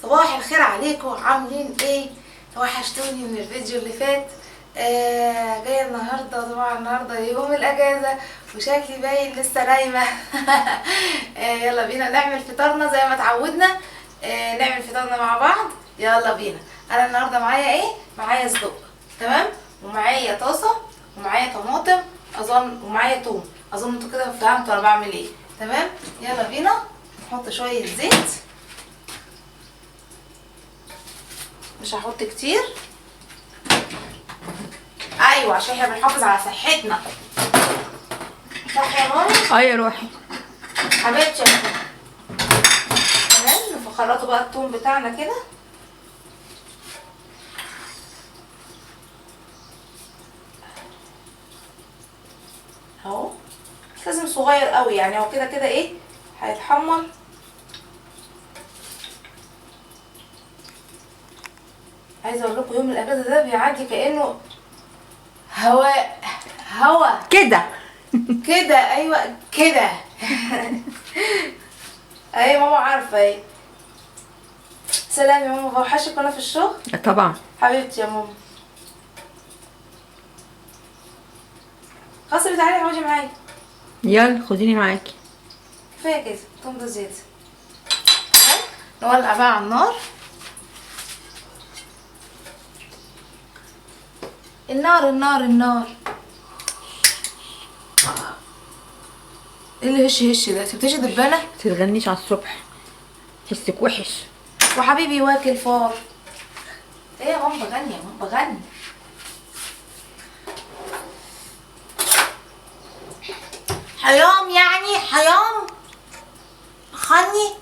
صباح الخير عليكم، عاملين ايه؟ وحشتوني من الفيديو اللي فات. جاية النهارده، طبعا النهارده يوم الاجازة وشكلي باين لسه نايمة. يلا بينا نعمل فطارنا زي ما اتعودنا، نعمل فطارنا مع بعض. يلا بينا. انا النهارده معايا ايه؟ معايا صدق، تمام، ومعايا طاسه، ومعايا طماطم اظن، ومعايا توم. اظن انتوا كده فهمتوا انا بعمل ايه. تمام، يلا بينا نحط شوية زيت، مش هحط كتير، ايوه عشان احنا بنحافظ على صحتنا. صح يا ماما؟ اه يا روحي حبيبتي. تمام، نخرطوا بقى التوم بتاعنا كده. اهو، مش لازم صغير قوي يعني، هو كده كده ايه هيتحمر. عايزه اقول لكم يوم الاجازة ده بيعدي كانه هواء، هوا كده كده، ايوه كده. ايوه ماما عارفه. ايه سلام يا ماما، بوحشك وانا في الشغل. طبعا حبيبتي يا ماما. خلاص تعالي اقعدي معايا. يلا خديني معاكي. كفاية كده، توم ده زيادة. تمام، نولع بقى على النار. النار النار النار. ايه اللي هش هش ده؟ سبتيش دبانه؟ تتغنيش على الصبح، حسك وحش. وحبيبي واكل فار. ايه يا ماما؟ بغني يا ماما، بغني. حرام يعني، حرام خني.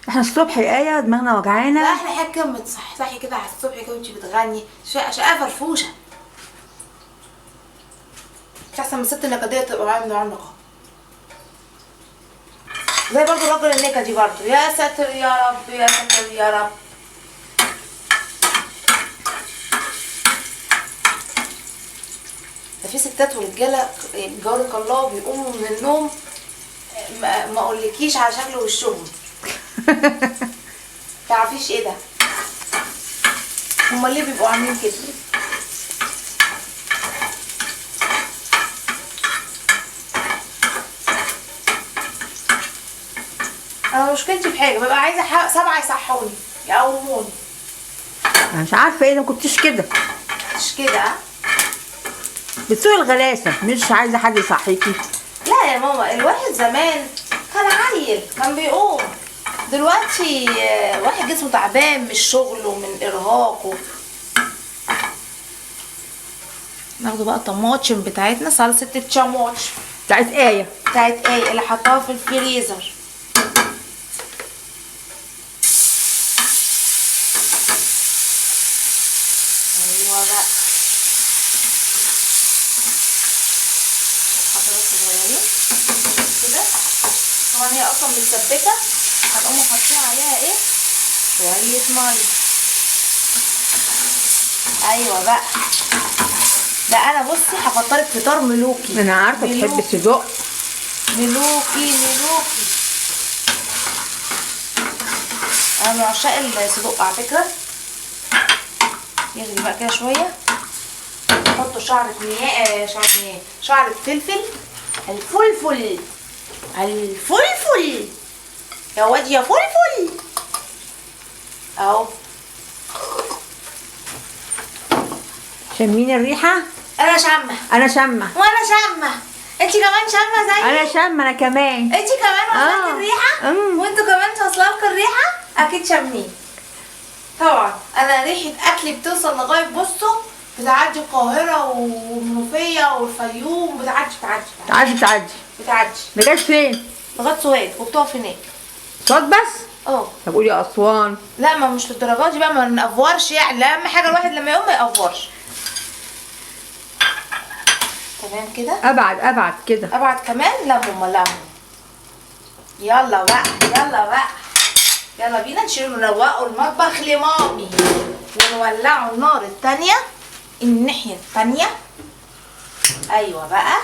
احنا الصبح يا ايه دماغنا وجعانه. لا احنا حاجة كده بتصحصحي كده على الصبح كده وانتي بتغني، شقه فرفوشه. مش احسن من الست النكديه تبقى معايا من عنقها زي برضو الراجل النكدي برضو. يا ساتر يا رب، يا ساتر يا رب. ده في ستات ورجاله جارك الله بيقوموا من النوم ما اقولكيش على شكل وشهم. تعرفيش ايه ده؟ هما ليه بيبقوا عاملين كده؟ انا مشكلتي في حاجة، ببقى عايزه 7 يصحوني يقوموني. انا مش عارفه ايه ده، ما كنتش كده. مش كده بتسوقي الغلاسه، مش عايزه حد يصحيكي. لا يا ماما، الواحد زمان كان عيل كان بيقوم، دلوقتي واحد جسمه تعبان من الشغل ومن ارهاقه. ناخده بقى الطماطم بتاعتنا، صلصه الشاموتش بتاعت ايه؟ بتاعت ايه اللي حطاها في الفريزر. ايوه بقى، حبات صغيرين كده. طبعا هي اصلا متسبكه، هنقوم حاطين عليها ايه؟ شوية مية. ايوه بقى. ده انا بصي هفطرك فطار ملوكي. انا عارفه بتحبي الصدق. ملوكي ملوكي. انا من عشاق الصدق على فكرة. يغلي بقى كده شوية، نحط شعره مياه، شعره مياه، شعره فلفل، الفلفل الفلفل يا واد يا فلفل اهو. شمين الريحة؟ انا شامة، انا شامة، وانا شامة. انت كمان شامة زيي؟ انا شامة، انا كمان. انت كمان واصلاك الريحة؟ وانتوا كمان واصلاك الريحة؟ اكيد شامين طبعا. انا ريحه اكلي بتوصل لغاية، بصوا، بتعدي القاهرة والمنوفيه والفيوم، بتعدي بتعدي بتعدي بتعدي بتعدي لغاية فين؟ لغاية سوهاج، وبتقف هناك. سوهاج بس؟ اه. طب قولي اسوان. لا ما مش للدرجة دي بقى، ما نأفورش يعني. اهم حاجة الواحد لما يقوم ما يأفورش. تمام كده؟ ابعد ابعد كده، ابعد كمان. لا ماما لا، يلا بقى يلا بقى، يلا بينا نشيل ونروقوا المطبخ لمامي، ونولعوا النار التانية الناحية التانية. ايوه بقى،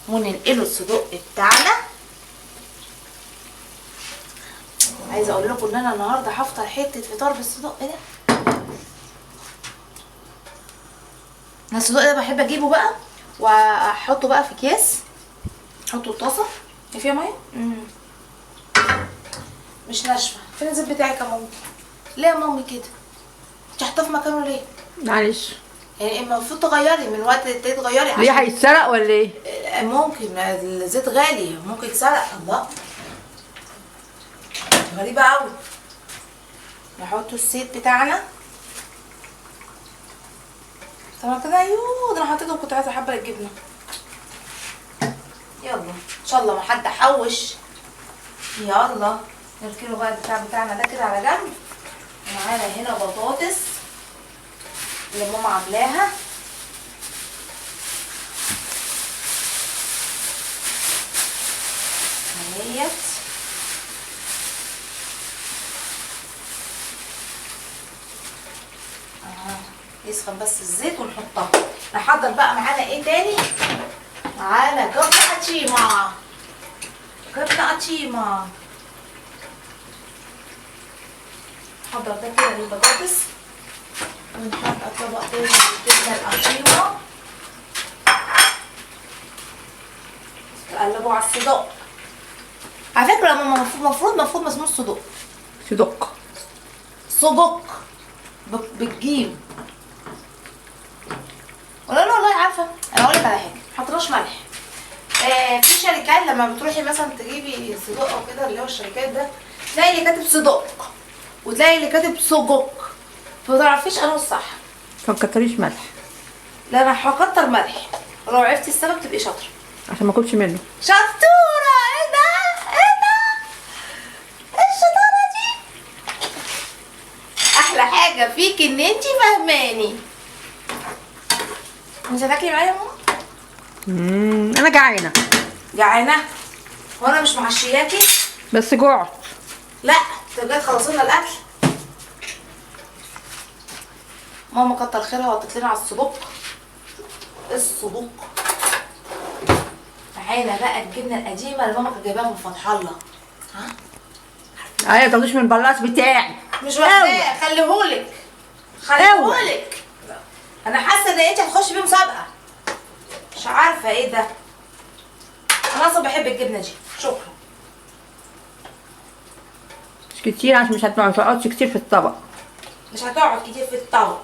وننقله الصدق بتاعنا. عايزه اقول لكم ان انا النهارده هفطر حتة فطار بالصدق. ايه ده؟ انا الصدق ده بحب اجيبه بقى واحطه بقى في اكياس، احطه الطاسه فيها مية مش ناشفة. فين الزيت بتاعك يا مامي؟ ليه يا مامي كده؟ انت حاطاه في مكانه ليه؟ معلش يعني المفروض تغيري من وقت للتاني، تغيري. ليه هيتسرق ولا ايه؟ ممكن الزيت غالي ممكن يتسرق. الله غريبة قوي. نحط الزيت بتاعنا طبعا كده. ايوه ده انا حطيته وكنت عايزه حبه الجبنة. يلا ان شاء الله ما حد حوش. يلا نركنه بقى البتاع بتاعنا ده كده على جنب. ومعانا هنا بطاطس اللي ماما عاملاها. اهيت يسخن بس الزيت ونحطها. نحضر بقى معانا ايه تاني؟ معانا جبنه قتيمه، جبنه قتيمه. نحضر ده كده للبطاطس ونحط طبق تاني للجبنه القتيمه. تقلبوا على الصدق. على فكرة ماما المفروض ما اسموش صدق، صدق سجق بالجيم. ولا انا والله عارفه. انا اقول لك على حاجة، ما حطيناش ملح. في شركات لما بتروحي مثلا تجيبي صدق او كده اللي هو الشركات ده، تلاقي اللي كاتب صدق وتلاقي اللي كاتب سجق، فما تعرفيش انه الصح. فما تكتريش ملح. لا انا هكتر ملح، ولو عرفتي السبب تبقي شاطرة عشان ما اكلش منه. شطوره. ايه ده؟ ايه ده؟ ايه الشطارة دي؟ احلى حاجة فيكي ان انتي فاهماني. مش هتاكلي معايا يا ماما؟ انا جعانة. جعانة؟ وانا مش معشياكي؟ بس جوعت. لا انتوا بجد خلصوا لنا الاكل. ماما كتر خيرها وحطت لنا على الصدق. الصدق معانا بقى الجبنة القديمة اللي ماما كانت جايباها من فتح الله. ها؟ ايوه ما تاخديش من البلاص بتاعي. مش واخداه، خليهولك خليهولك. انا حاسه ان انت هتخشي بيه مسابقة. مش عارفه ايه ده. انا اصلا بحب الجبنة دي. شكرا. مش كتير عشان مش هتقعدش كتير في الطبق. مش هتقعد كتير في الطبق.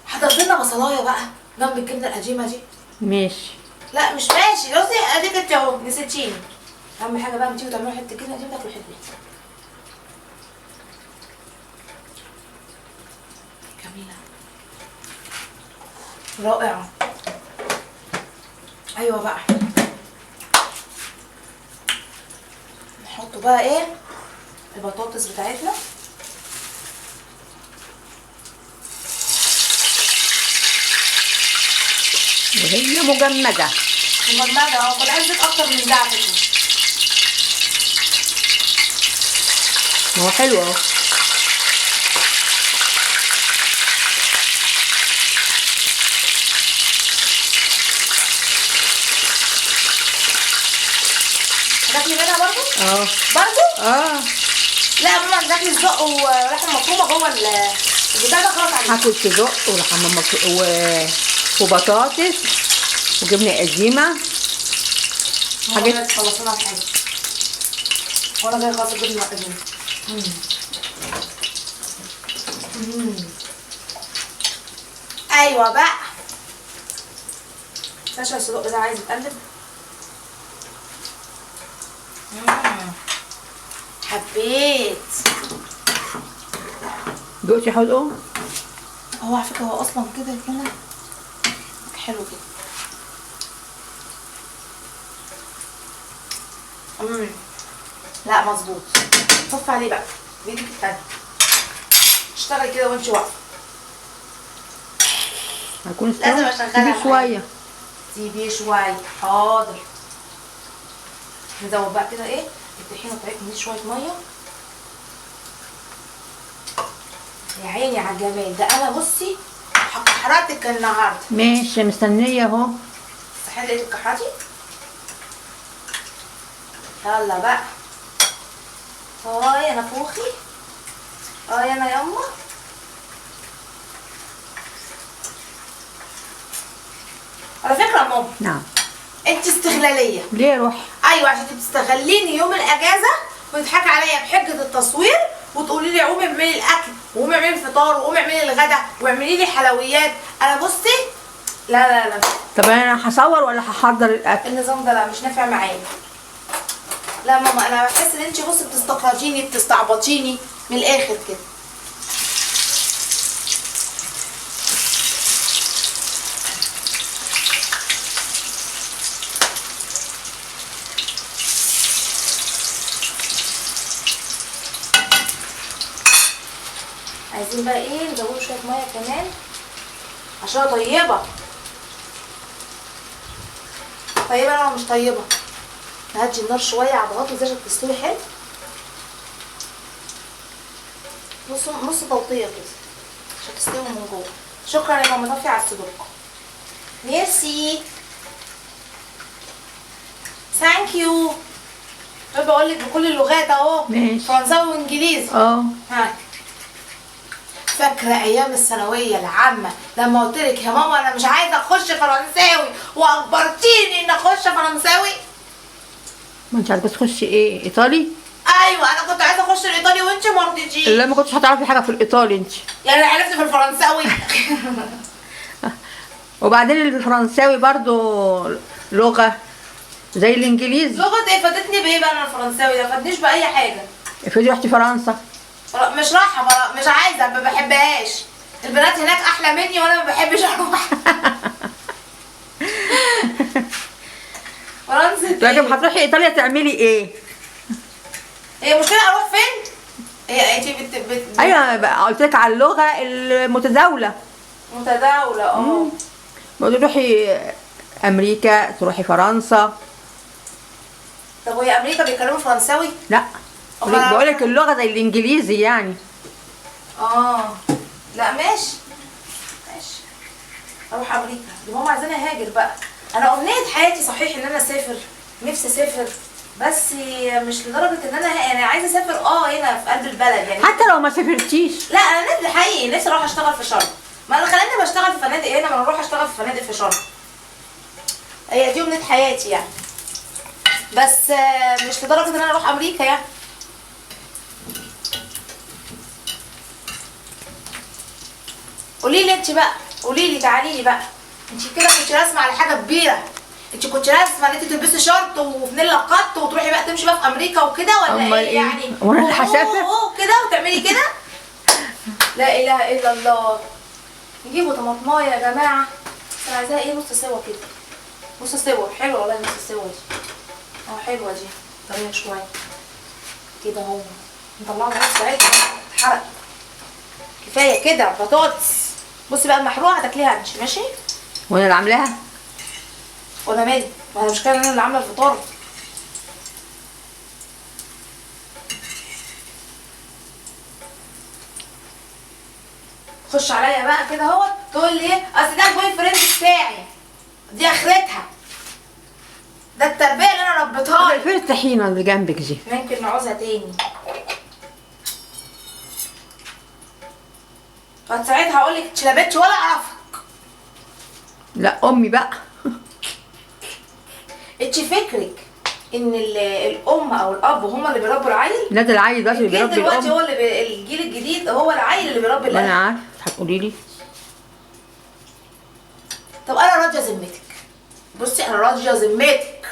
حضرت لنا بصلايه بقى جنب الجبنة القديمة دي. ماشي. لا مش ماشي، بصي اديك انت اهو نسيتيني. اهم حاجة بقى لما تيجوا تعملوا حتة جبنه قديمة تاكلوا حتة جميلة رائعة. ايوه بقى نحط بقى ايه البطاطس بتاعتنا. وهي مجمده مجمده اهو. كنت عايزه زيت اكتر من ده على فكرة. ما هو حلو اهو. هتاكلي منها برضو؟ اه برضو؟ اه. لا يا ماما هتاكلي سجق ولحمه مفرومه جوه البتاع ده خلاص عليك. هاكل سجق ولحمه وبطاطس وجبنه قديمة. حاجات خلصونا في حاجة وانا جاية خلاص الجبنة القديمة. ايوه بقى. عشان السجق ده عايز يتقلب. حبيت. دقتي حلقة؟ هو على فكرة هو اصلا كده كده حلو كده. لا مظبوط. صف عليه بقى بايدك التانية. اشتغلي كده وانت واقفة. هيكون استوى. لازم اشغلها سيبيه شوية. سيبيه شوية. حاضر. نزود بقى كده ايه الطحينه بتاعتنا دي شوية مية. يا عيني على الجمال ده. انا بصي هكحرتك النهارده. ماشي مستنيه اهو. صحيح لقيت الكحرتي. يلا بقى هاي يا نفوخي، اه يا انا يما. على فكرة يا ماما. نعم. انت استغلاليه. ليه يا روحي؟ ايوه عشان انت بتستغليني يوم الاجازة وتضحكي عليا بحجة التصوير وتقولي لي قومي اعملي الاكل وقومي اعملي الفطار وقومي اعملي الغدا واعملي لي حلويات. انا بصي لا لا لا. طب انا هصور ولا هحضر الاكل؟ النظام ده لا مش نافع معايا. لا ماما انا بحس ان انت بصي بتستقرجيني بتستعبطيني من الاخر كده. عايزين بقى ايه نزود شوية مية كمان عشان طيبة. طيبة انا مش طيبة. نهدي النار شوية على البطاطس دي عشان تستوي حلو. نص نص توطيه كده عشان تستوي من جوه. شكرا يا ماما. طفي على الصدوق. merci thank you. طب بقول لك بكل اللغات اهو، فرنساوي وانجليزي. ها فاكره ايام الثانوية العامة لما قلت لك يا ماما انا مش عايزه اخش فرنساوي واجبرتيني ان اخش فرنساوي؟ ما انت عايزه تخشي ايه؟ ايطالي؟ ايوه انا كنت عايزه اخش الايطالي وانت ما رضيتيش. لا ما كنتش هتعرفي حاجة في الايطالي انت. يعني عرفت في الفرنساوي. وبعدين الفرنساوي برضو لغة زي الانجليزي. لغة ايه؟ فادتني بايه بقى انا الفرنساوي ده؟ ما فادنيش باي حاجة. افرضي رحتي فرنسا. مش رايحة، مش عايزه، ما بحبهاش. البنات هناك احلى مني وانا ما بحبش اروح. فرنسا لكن هتروحي ايطاليا تعملي ايه؟ هي مشكلة اروح فين؟ هي انت بت ايوه قلت لك على اللغة المتداولة. متداوله اه. تروحي امريكا، تروحي فرنسا. طب وهي امريكا بيتكلموا فرنساوي؟ لا بقول لك اللغة زي الانجليزي يعني. لا ماشي ماشي اروح امريكا. دي ماما عايزاني اهاجر بقى. انا امنية حياتي صحيح ان انا اسافر، نفسي اسافر، بس مش لدرجة ان انا يعني عايزه اسافر هنا في قلب البلد يعني. حتى لو ما سافرتيش. لا انا نفسي حقيقي نفسي اروح اشتغل في شرم. ما انا خلاني بشتغل في فنادق هنا، ما انا اروح اشتغل في فنادق في شرم. هي دي امنية حياتي يعني، بس مش لدرجة ان انا اروح امريكا يعني. قولي لي انت بقى، قولي لي، تعالي لي بقى. انت كده كنت راسمه على حاجة كبيرة. انت كنت راسمه ان انت تلبسي شورت وفانيلا قط وتروحي بقى تمشي بقى في امريكا وكده ولا ايه يعني؟ وانا اللي هسافر كده وتعملي كده؟ لا اله الا الله. نجيبوا طماطمايه يا جماعة. بس انا عايزاها ايه؟ نص سوا كده. نص سوا حلوة والله. نص سوا دي حلوة دي، طرية شوية كده اهو. نطلعها نص ساعتها اتحرق. كفاية كده بطاطس. بصي بقى المحروقه هتاكليها انت ماشي؟ وانا اللي عاملاها؟ وانا مالي؟ ما انا مش كده انا اللي عامله الفطار. خش عليا بقى كده اهوت تقول لي ايه؟ اصل ده ال boyfriend بتاعي، دي اخرتها، ده التربية اللي انا ربيتها لك. فين الطحينه اللي جنبك دي؟ ممكن نعوزها تاني. فساعتها هقول لك اتشلبتش ولا اعرفك. لا امي بقى. انت فكرك ان الام او الاب هما اللي بيربوا العيل؟ لا ده العيل دلوقتي اللي بيربي الام. دلوقتي هو اللي الجيل الجديد هو العيل اللي بيربي الام. انا عارفه هتقولي لي. طب انا راضية ذمتك. بصي انا راضية ذمتك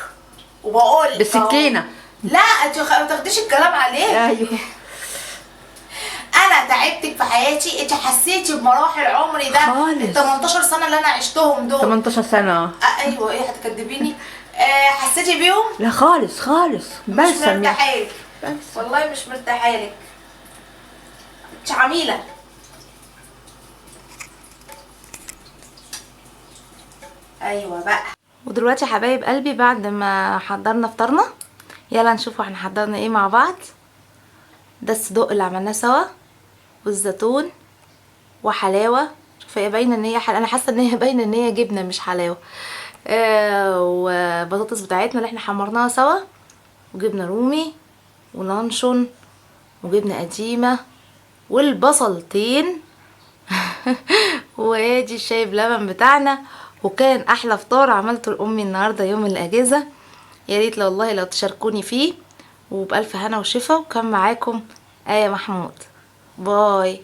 وبقول لك بالسكينة. لا انت ما تاخديش الكلام عليه. ايوه انا تعبتك في حياتي، انت حسيتي بمراحل عمري ده ال 18 سنة اللي انا عشتهم دول. 18 سنة. ايوه ايه هتكدبيني؟ حسيتي بيهم؟ لا خالص خالص. بس مش مرتاحة لك والله، مش مرتاحة لك. انت عميله. ايوه بقى. ودلوقتي يا حبايب قلبي بعد ما حضرنا فطارنا، يلا نشوف احنا حضرنا ايه مع بعض. ده الصدوق اللي عملناه سوا، والزيتون، وحلاوة. شوف هي باينة ان هي انا حاسه ان هي باينة ان هي جبنه مش حلاوة. وبطاطس بتاعتنا اللي احنا حمرناها سوا، وجبنه رومي ولانشون وجبنه قديمة والبصلتين وادي الشاي بلبن بتاعنا. وكان احلى فطار عملته لامي النهارده يوم الاجازة. يا ريت لو والله لو تشاركوني فيه، وبألف هنا وشفا. وكان معاكم آية محمود. باي.